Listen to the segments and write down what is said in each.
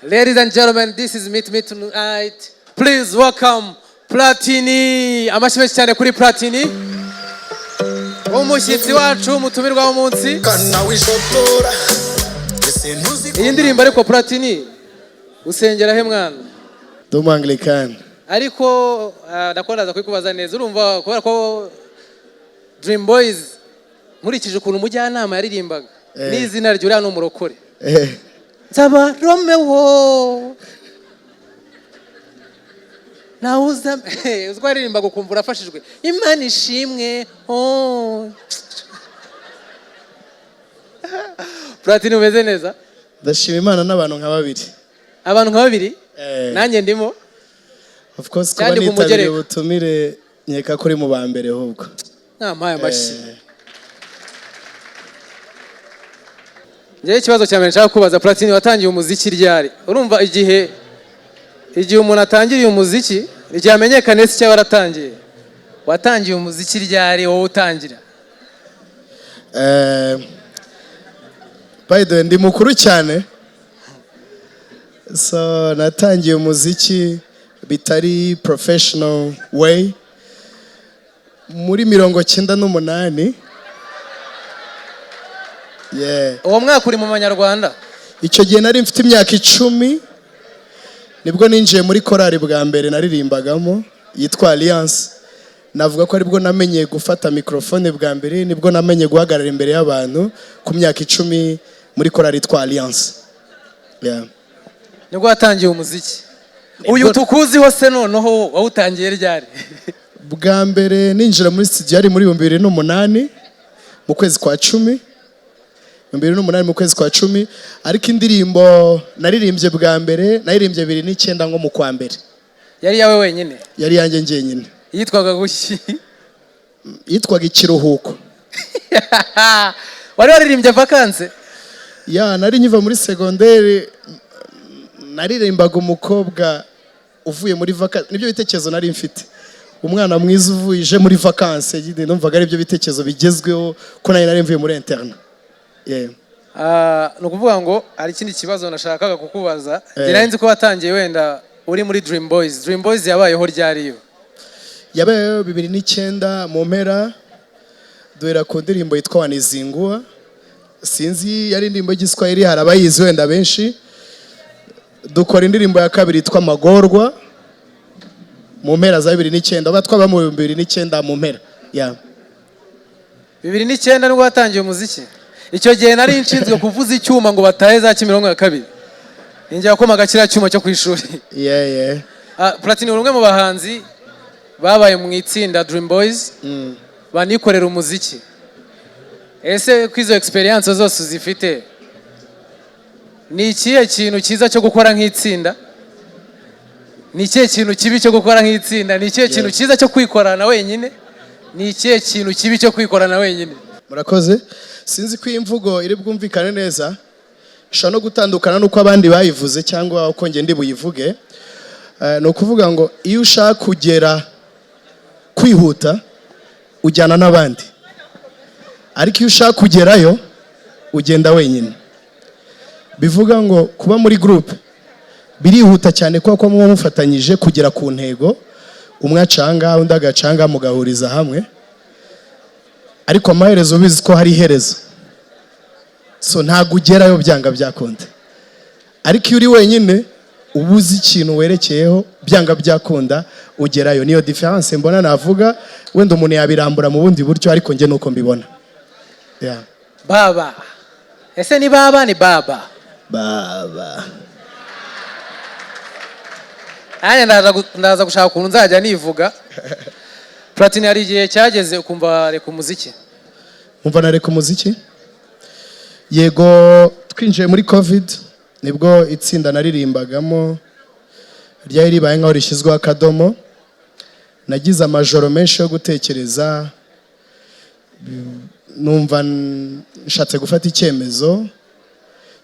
Ladies and gentlemen, this is Meet Me Tonight. Please welcome Platini. Amashyi menshi cyane kuri Platini. Umushyitsi wacu, umutumirwa w'umunsi. Kana wishotora ese ntuzi ko Iyi ndirimbo ariko, Platini, usengera he mwana? Ndi Umwangilikani. Ariko ndakunda kubikubaza neza, urumva, kubera ko Dream Boys, nkurikije ukuntu umujyanama yaririmbaga n'izina rye, uriya ni umurokore. Nzaba Romeo nawe uza uziko yaririmbaga ukumva urafashijwe, Imana ishimwe, oh. Platini, umeze neza? Ndashima Imana n'abantu nka babiri. Abantu nka babiri? Eh. Nanjye ndimo. Of course, kuba Kandi ku nitabiriye mugereka. ubutumire, nkeka ko uri mu ba mbere ahubwo. Mwampaye amashyi. Njyewe ikibazo cya mbere nshaka kubaza Platini: watangiye umuziki ryari? Urumva, igihe umuntu atangiriye umuziki, igihe amenyekane si cyaba waratangiye. Watangiye umuziki ryari wowe utangira? By the way, ndi mukuru cyane, so natangiye umuziki bitari professional way muri 98, yeah. Uwo mwaka uri mu Banyarwanda? Icyo gihe nari mfite imyaka 10, nibwo ninjiye muri korali bwa mbere naririmbagamo yitwa Alliance. Navuga ko aribwo namenye gufata microphone bwa mbere, nibwo namenye guhagarara imbere y'abantu ku myaka 10 muri korali yitwa Alliance, yeah. Nibwo watangiye umuziki uyu tukuziho se? Noneho wawutangiye ryari? Bwa mbere ninjira muri studio yari muri 2008 mu kwezi kwa 10, 2008 mu kwezi kwa 10, ariko indirimbo naririmbye bwa mbere naririmbye 2009 nko mu kwa mbere. Yari yawe wenyine? Yari yanjye njyenyine. Yitwaga guki? Yitwaga Ikiruhuko. Wari waririmbye vacances? Ya, nari nkiva muri segonderi, naririmbaga umukobwa uvuye muri vacances. Nibyo bitekerezo nari mfite, umwana mwiza uvuye uje muri vacances nyine. Numvaga aribyo bitekerezo bigezweho ko nari mvuye muri internat, yeah. Ah, ni ukuvuga ngo hari ikindi kibazo nashakaga kukubaza. Njye nari nzi ko watangiye wenda uri muri Dream Boys. Dream Boys yabayeho ryari yo? Yabayeho 2009 mu mpera, duhera ku ndirimbo yitwa Wanizingua. Sinzi, yari indirimbo y'Igiswahili, hari abayizi wenda benshi. Dukora indirimbo ya kabiri yitwa Magorwa mu mpera za 2009, aba twaba mu 2009 mu mpera, yeah. 2009 nibwo watangiye umuziki? Icyo gihe nari nshinzwe kuvuza icyuma ngo batahe za Kimironko ya kabiri, ninjye wakomaga kiriya cyuma cyo ku ishuri. Ah, Platini, uri umwe mu bahanzi babaye mu itsinda Dream Boys banikorera umuziki. Ese ko izo experience zose uzifite, ni ikihe kintu cyiza cyo gukora nk'itsinda? Ni ikihe kintu kibi cyo gukora nk'itsinda? Ni ikihe kintu cyiza cyo kwikorana wenyine? Ni ikihe kintu kibi cyo kwikorana wenyine? Murakoze. Sinzi ko iyi mvugo iri bwumvikane neza, ishobora no gutandukana n'uko abandi bayivuze cyangwa uko njye ndi buyivuge. Ni ukuvuga ngo iyo ushaka kugera kwihuta ujyana n'abandi, ariko iyo ushaka kugerayo ugenda wenyine. Bivuga ngo kuba muri groupe birihuta cyane kubera ko muba mufatanyije kugera ku ntego, umwe acanga undi agacanga mugahuriza hamwe, ariko amaherezo ubizi ko hari iherezo, so ntabwo ugerayo byanga byakunda. Ariko iyo uri wenyine uba uzi ikintu werekeyeho, byanga byakunda ugerayo. Niyo différence mbona navuga. Wenda umuntu yabirambura mu bundi buryo, ariko njye nuko mbibona, yeah. Baba, ese ni baba, ni baba? Baba. Nanjye ndaza gushaka ukuntu nzajya nivuga. Platini, hari igihe cyageze ukumva reka umuziki? Umva, nareka umuziki, yego. Twinjiye muri COVID nibwo itsinda naririmbagamo ryari ribaye nkaho rishyizweho akadomo. Nagize amajoro menshi yo gutekereza, numva nshatse gufata icyemezo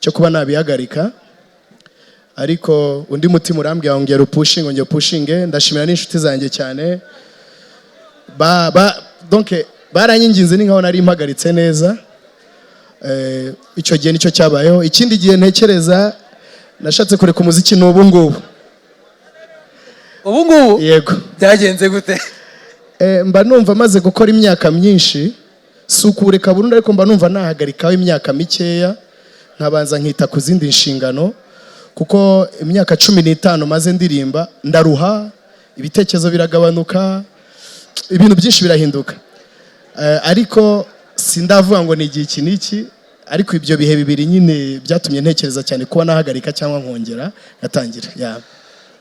cyo kuba nabihagarika, ariko undi mutima urambwira ngo ngera upushinge, ngera upushinge. Ndashimira n'inshuti zanjye cyane, donc baranyinginze, ni nkaho nari mpagaritse neza. Icyo gihe nicyo cyabayeho. Ikindi gihe ntekereza Nashatse kureka umuziki ni ubu ngubu. Ubu ngubu? Yego. Byagenze gute? Mba numva maze gukora imyaka myinshi, si ukuwureka burundu, ariko mba numva nahagarikaho imyaka mikeya nkabanza nkita ku zindi nshingano, kuko imyaka 15 maze ndirimba ndaruha, ibitekerezo biragabanuka, ibintu byinshi birahinduka. Ariko sindavuga ngo ni igihe iki n'iki, ariko ibyo bihe bibiri nyine byatumye ntekereza cyane kuba nahagarika cyangwa nkongera ngatangira. Yeah.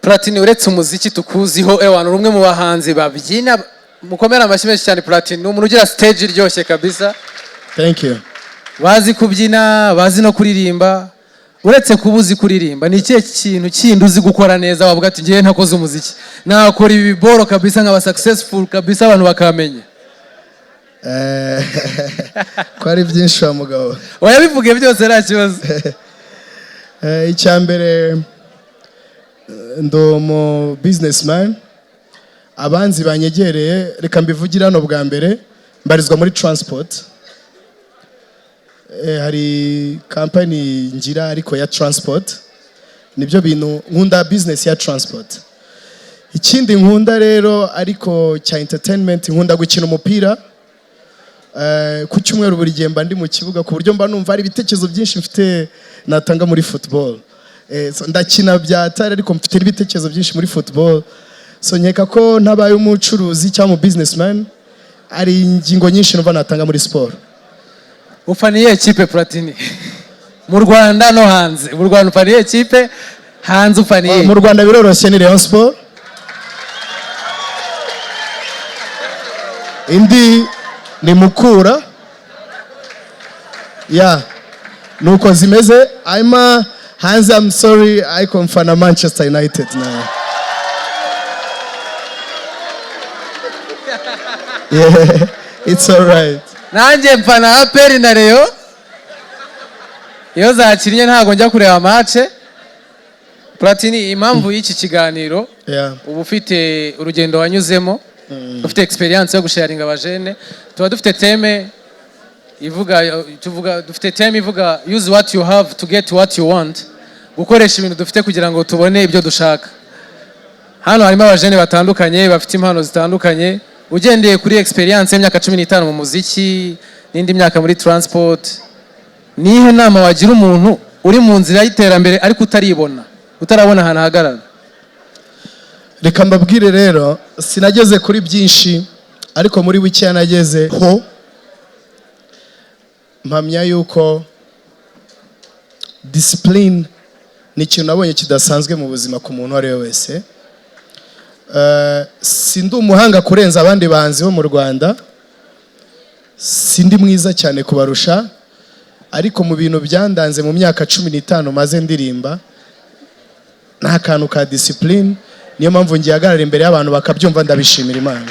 Platini, uretse umuziki tukuziho, ewana, uri umwe mu bahanzi babyina. Mukomere amashyi menshi cyane Platini, ni umuntu ugira stage iryoshye kabisa. Thank you. Bazi kubyina, bazi no kuririmba. Uretse kuba uzi kuririmba, ni ikihe kintu kindi uzi gukora neza wavuga ati ngewe ntakoze umuziki nakora ibi boro kabisa, nkaba successful kabisa, abantu bakamenya? Ko ari byinshi wa mugabo. Oya, bivuge byose, nta kibazo. Icya mbere, ndi umu businessman. Abanzi banyegereye, reka mbivugire hano bwa mbere, mbarizwa muri transport. Hari company ngira ariko ya transport, nibyo bintu nkunda, business ya transport. Ikindi nkunda rero ariko cya entertainment, nkunda gukina umupira. Ku cyumweru buri gihe mba ndi mu kibuga, ku buryo mba numva hari ibitekerezo byinshi mfite natanga muri football. So ndakina bya atari, ariko mfite n'ibitekerezo byinshi muri football. So nkeka ko ntabaye umucuruzi cyangwa umu businessman, hari ingingo nyinshi numva natanga muri siporo. Ufana iyihe kipe, Platini, mu Rwanda no hanze? Mu Rwanda ufana iyihe kipe? Hanze ufana iyihe? Mu Rwanda biroroshye, ni Rayon Sport. Indi ni Mukura. Ya, nuko zimeze. Hanyuma hanze, I'm sorry, ariko mfana Manchester United nawe. Yeah, it's alright. Nanjye mfana APR na Rayon. Iyo zakinnye ntabwo njya kureba match. Platini, impamvu y'iki kiganiro, uba ufite urugendo wanyuzemo, ufite experience yo gusharinga abajene. Tuba dufite theme ivuga, tuvuga, dufite theme ivuga "Use what you have to get what you want", gukoresha ibintu dufite kugira ngo tubone ibyo dushaka. Hano harimo abajene batandukanye bafite impano zitandukanye. Ugendeye kuri experience y'imyaka 15 mu muziki n'indi myaka muri transport, nihe nama wagira umuntu uri mu nzira y'iterambere ariko utaribona, utarabona ahantu ahagarara? Reka mbabwire rero, sinageze kuri byinshi, ariko muri bikeya nageze ho mpamya yuko discipline ni ikintu nabonye kidasanzwe mu buzima ku muntu uwo ari we wese. Sindi umuhanga kurenza abandi bahanzi bo mu Rwanda, sindi mwiza cyane kubarusha, ariko mu bintu byandanze mu myaka 15 maze ndirimba nta kantu ka discipline. Niyo mpamvu ngihagarara imbere y'abantu bakabyumva, ndabishimira Imana.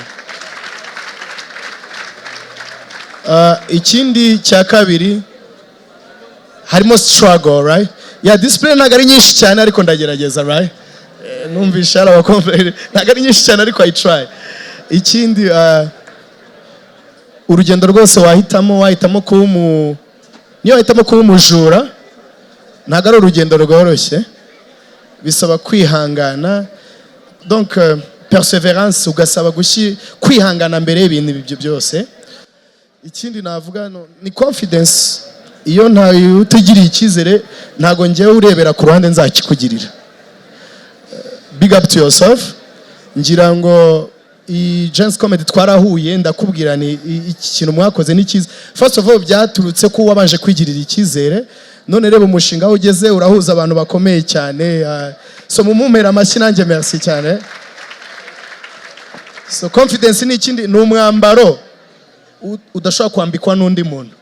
Ikindi cya kabiri harimo struggle, right? Yeah, discipline ntabwo ari nyinshi cyane, ariko ndagerageza, right? Numvisha hari abakomplere, ntabwo ari nyinshi cyane ariko I try. Ikindi, urugendo rwose wahitamo, wahitamo kuba umu niyo wahitamo kuba umujura, ntabwo ari urugendo rworoshye, bisaba kwihangana. Donc perseverance, ugasaba kwihangana mbere y'ibintu ibyo byose. Ikindi navuga ni confidence. Iyo ntayo utigiriye icyizere, ntabwo ngewe urebera ku ruhande nzakikugirira. Big up to yourself. Ngira ngo iyi Gen-Z Comedy twarahuye, ndakubwira ni iki kintu mwakoze ni cyiza. First of all, byaturutse ko wabanje kwigirira icyizere. None reba umushinga aho ugeze, urahuza abantu bakomeye cyane. So mumumpera amashyi nanjye, merci cyane. So confidence ni ikindi, ni umwambaro udashobora kwambikwa n'undi muntu,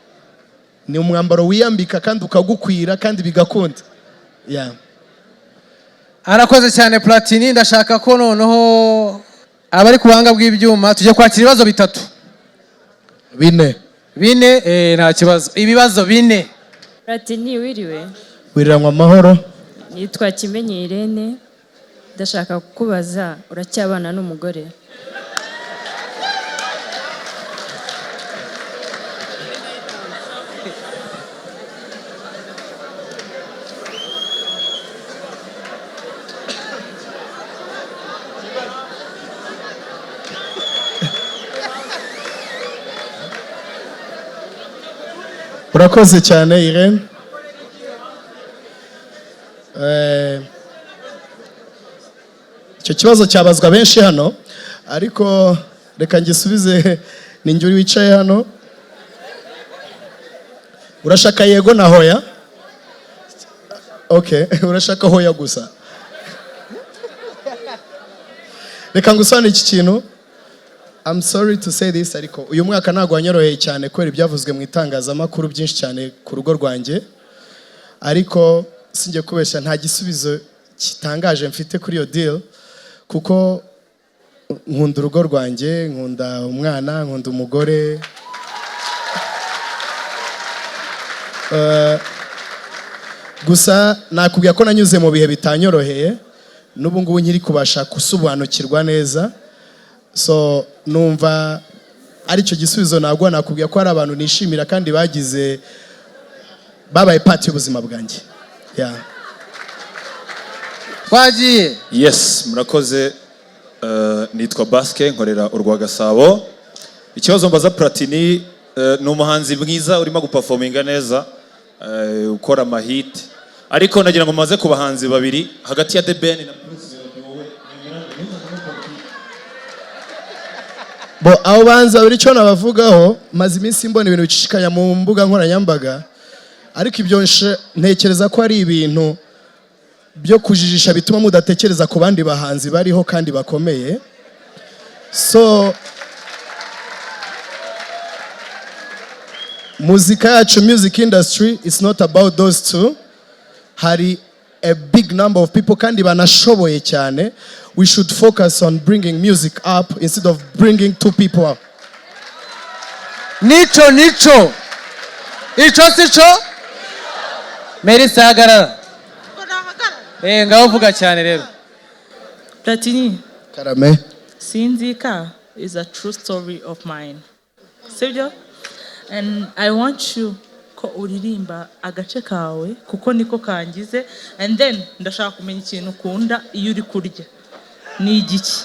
ni umwambaro wiyambika kandi ukagukwira kandi bigakunda, yeah. Arakoze cyane Platini. Ndashaka ko noneho abari ku buhanga bw'ibyuma tujya kwakira ibibazo bitatu. Bine. Bine, nta kibazo, ibibazo bine. Platini, wiriwe. Wiriranywa amahoro. Nitwa Kimenyi Irene, ndashaka kukubaza, uracyabana n'umugore? Urakoze cyane, Irene. Icyo kibazo cyabazwa benshi hano, ariko reka ngisubize. Ni njye uri wicaye hano. Urashaka yego na hoya? Okay, urashaka hoya gusa. Reka ngusobanurire iki kintu. I'm sorry to say this, ariko uyu mwaka ntabwo wanyoroheye cyane kubera ibyavuzwe mu itangazamakuru byinshi cyane ku rugo rwanjye. Ariko sinjye kubeshya, nta gisubizo kitangaje mfite kuri iyo deal, kuko nkunda urugo rwanjye, nkunda umwana, nkunda umugore. Gusa nakubwira ko nanyuze mu bihe bitanyoroheye, n'ubu ngubu nkiri kubasha gusobanukirwa neza. So numva aricyo gisubizo naguha. Nakubwira ko hari abantu nishimira kandi bagize, babaye part y'ubuzima bwanjye, yeah. Twagiye. Yes, murakoze. Nitwa Baske, nkorera Urwa Gasabo. Ikibazo mbaza Platini, ni umuhanzi mwiza urimo guperforminga neza, ukora amahit, ariko nagira ngo maze ku bahanzi babiri, hagati ya The Ben na Bruce Melody, wowe? Bo abo banzi babiri, icyo nabavugaho, maze iminsi mbona ibintu bicishikanya mu mbuga nkoranyambaga, ariko ibyo ntekereza ko ari ibintu byo kujijisha bituma mudatekereza ku bandi bahanzi bariho kandi bakomeye. So muzika yacu, music industry, it's not about those two. Hari a big number of people kandi banashoboye cyane. We should focus on bringing music up instead of bringing two people up. Nico nico ico si co. Melissa, hagarara. Ngaho uvuga cyane rero. Platini, Karame. Sinzika is a true story of mine. Sibyo? And I want you ko uririmba agace kawe kuko niko kangize, and then ndashaka kumenya ikintu ukunda iyo uri kurya. Ni igiki?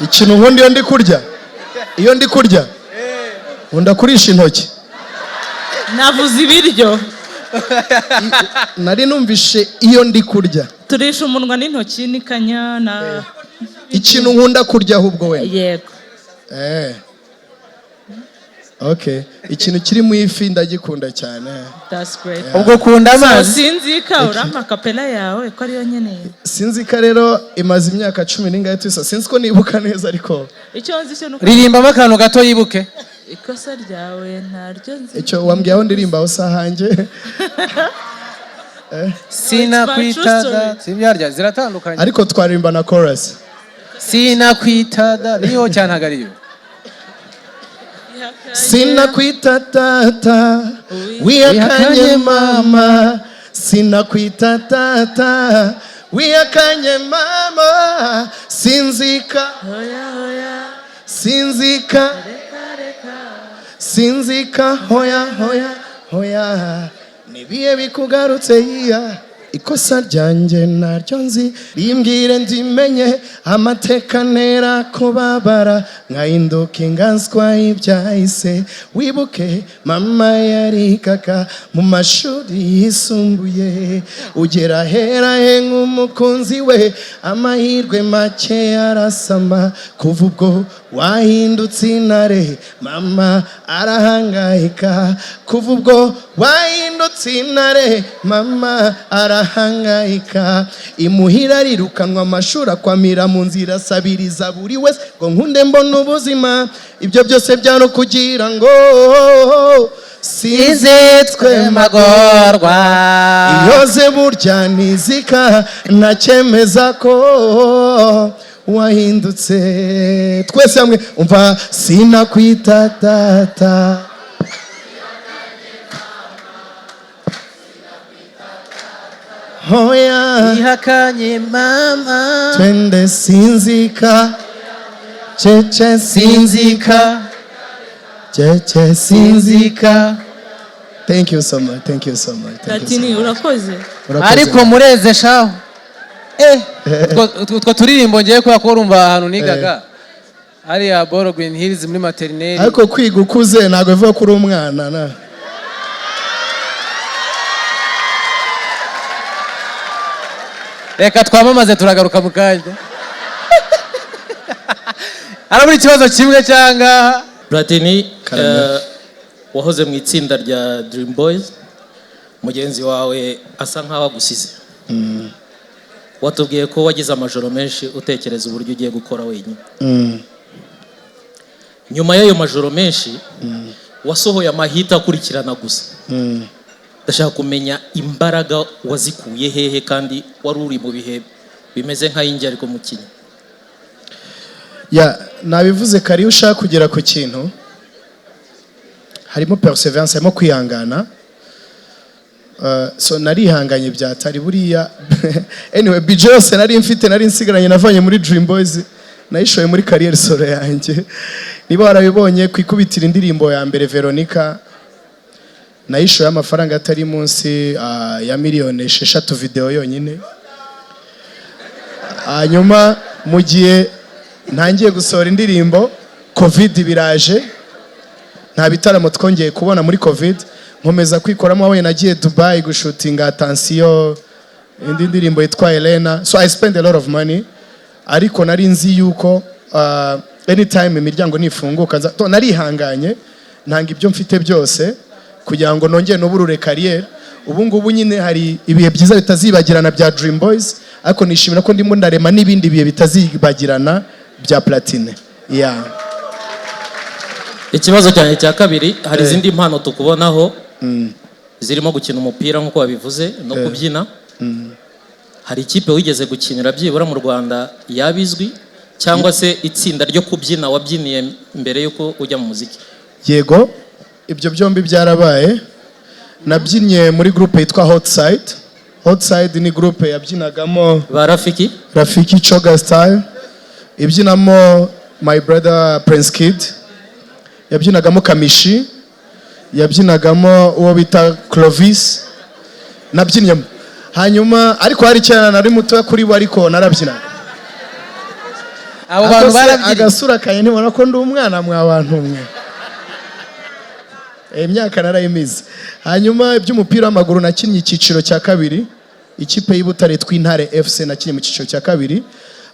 Ikintu nkunda iyo ndi kurya? Iyo ndi kurya nkunda kurisha intoki. Navuze ibiryo. Nari numvishe iyo ndi kurya. Turisha umunwa n'intoki n'ikanya na Ikintu nkunda kurya ahubwo wenda? Yego. Okay, ikintu kiri mu ifi ndagikunda cyane. That's great. Ubwo ukunda So amazi. Sinzika, urampa acapella yawe ko ariyo nkeneye. Sinzika rero imaze imyaka 10 n'ingahe tusa, sinzi ko nibuka neza, ariko Icyo nzi cyo nuko Ririmbamo akantu gato yibuke. Ikosa ryawe ntaryo nzi. Icyo wambwiye aho ndirimba aho sahanjye. Sinakwita da sibyarya ziratandukanye. Ariko twaririmba na chorus. Sinakwita da niyo cyane, ntabwo ariyo. Sinakwita tata, wihakanye mama. Sinakwita tata, wihakanye mama. Sinzika. Hoya hoya. Sinzika. Reka reka. Sinzika, hoya hoya hoya. Nibiye bikugarutse yiya. Ikosa ryanjye naryo nzi, rimbwire ndimenye. Amateka ntera kubabara, nkahinduka inganzwa y'ibyahise. Wibuke mama yarikaga mu mashuri yisumbuye, ugera hera he nk'umukunzi we, amahirwe make arasama. Kuva ubwo wahindutse intare, mama arahangayika. Kuva ubwo wahindutse intare, mama arahangayika. Imuhira arirukanwa, amashuri akwamira mu nzira, asabiriza buri wese ngo nkunde mbone ubuzima. Ibyo byose byari ukugira ngo sinzitwe Magorwa. Iyoze burya ntizika, ntacyemeza ko wahindutse. Twese hamwe, umva: sinakwita tata. Hoya. Ihakanye mama. Twende, sinzika, cece, sinzika, cece, sinzika. Thank you so much, thank you so much, thank you so Platini, much. urakoze. Urakoze. Ariko mureze shaho. Utwo turirimbo ngiye kubera ko urumva ahantu nigaga. Hariya Boro Green Hills muri maternelle. Ariko kwiga ukuze ntabwo bivuga ko uri umwana na. Reka twamamaze, turagaruka mu kanya. Harabura ikibazo kimwe cyangwa Platini. Karame. Wahoze mu itsinda rya Dream Boys, mugenzi wawe asa nkaho agusize. Watubwiye ko wagize amajoro menshi utekereza uburyo ugiye gukora wenyine. Nyuma y'ayo majoro menshi wasohoye amahita akurikirana gusa. Ndashaka kumenya imbaraga wazikuye hehe, kandi wari uri mu bihe bimeze nk'ay'ingi ariko mukinnyi. Ya, nabivuze kare, iyo ushaka kugera ku kintu harimo perseverance, harimo kwihangana. So narihanganye byatari buriya. Anyway, budget yose nari mfite, nari nsigaranye, navanye muri Dream Boys, nayishoye muri carrière solo yanjye. Niba warabibonye ku ikubitiro, indirimbo ya mbere Veronica nayishoye amafaranga atari munsi ya miliyoni 6, video yonyine. Hanyuma mu gihe ntangiye gusohora indirimbo, COVID biraje, nta bitaramo twongeye kubona muri COVID. Nkomeza kwikoramo aho nagiye Dubai gushutinga Attention, indi ndirimbo yitwa Elena. So I spend a lot of money, ariko nari nzi yuko anytime imiryango nifunguka narihanganye, ntanga ibyo mfite byose kugira ngo nongere nuburure carrière. Ubu ngubu nyine hari ibihe byiza bitazibagirana bya Dream Boys, ariko nishimira ko ndimo ndarema n'ibindi bihe bitazibagirana bya Platini, yeah. Ikibazo cyanjye cya kabiri, hari izindi mpano tukubonaho zirimo gukina umupira nk'uko wabivuze no kubyina. Hari ikipe wigeze gukinira byibura mu Rwanda yaba izwi, cyangwa se itsinda ryo kubyina wabyiniye mbere y'uko ujya mu muziki? Yego, ibyo byombi byarabaye. Nabyinnye muri groupe yitwa Hot Side. Hot Side ni groupe yabyinagamo Ba Rafiki. Rafiki Choga Style, ibyinamo my brother Prince Kid, yabyinagamo Kamishi, yabyinagamo uwo bita Clovis. Nabyinnyemo hanyuma, ariko hari cyane nari mutoya kuri bo, ariko narabyinaga. Abo bantu Ako se barabyinnye. Agasura kanjye ntibona ko ndi umwana? Mwa bantu mwe, imyaka narayimize. Hanyuma iby'umupira w'amaguru, nakinnye icyiciro cya kabiri, ikipe y'i Butare yitwa Intare FC. Nakinnye mu cyiciro cya kabiri,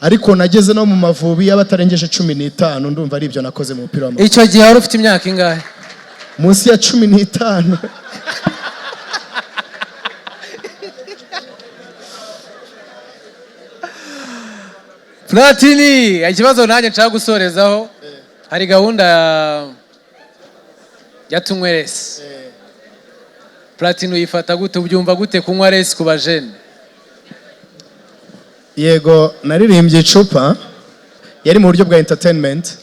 ariko nageze no mu Mavubi y'abatarengeje 15. Ndumva ari ibyo nakoze mu mupira w'amaguru. Icyo gihe wari ufite imyaka ingahe? Munsi ya 15. Platini, ikibazo nanjye nshaka gusorezaho, hari gahunda ya tunywe less. Platini, uyifata gute? Ubyumva gute kunywa less ku bajene? Yego, naririmbye icupa, yari mu buryo bwa entertainment,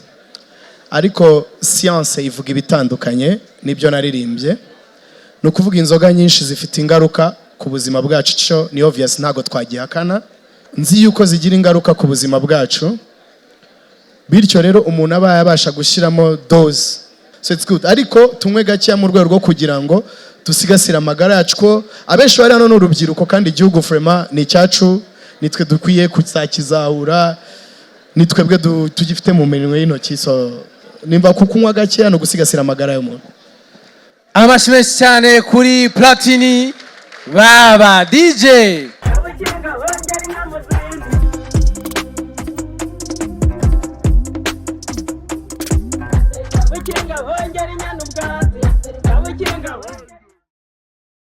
ariko siyanse ivuga ibitandukanye n'ibyo naririmbye. Ni ukuvuga inzoga nyinshi zifite ingaruka ku buzima bwacu, cyo ni obvious, ntabwo twagihakana. Nzi yuko zigira ingaruka ku buzima bwacu, bityo rero umuntu aba yabasha gushyiramo dose, so it's good, ariko tunywe gakeya mu rwego rwo kugira ngo dusigasire amagara yacu, ko abenshi bari hano ni urubyiruko, kandi igihugu vraiment ni icyacu, nitwe dukwiye kuzakizahura, ni twebwe tugifite mu minwe y'intoki. So nimba kukunywa gakeya ni ugusigasira amagara y'umuntu. Amashyi menshi cyane kuri Platini. Baba DJ. Ubugingo bongera inka mu zindi. Ubugingo bongera inyana.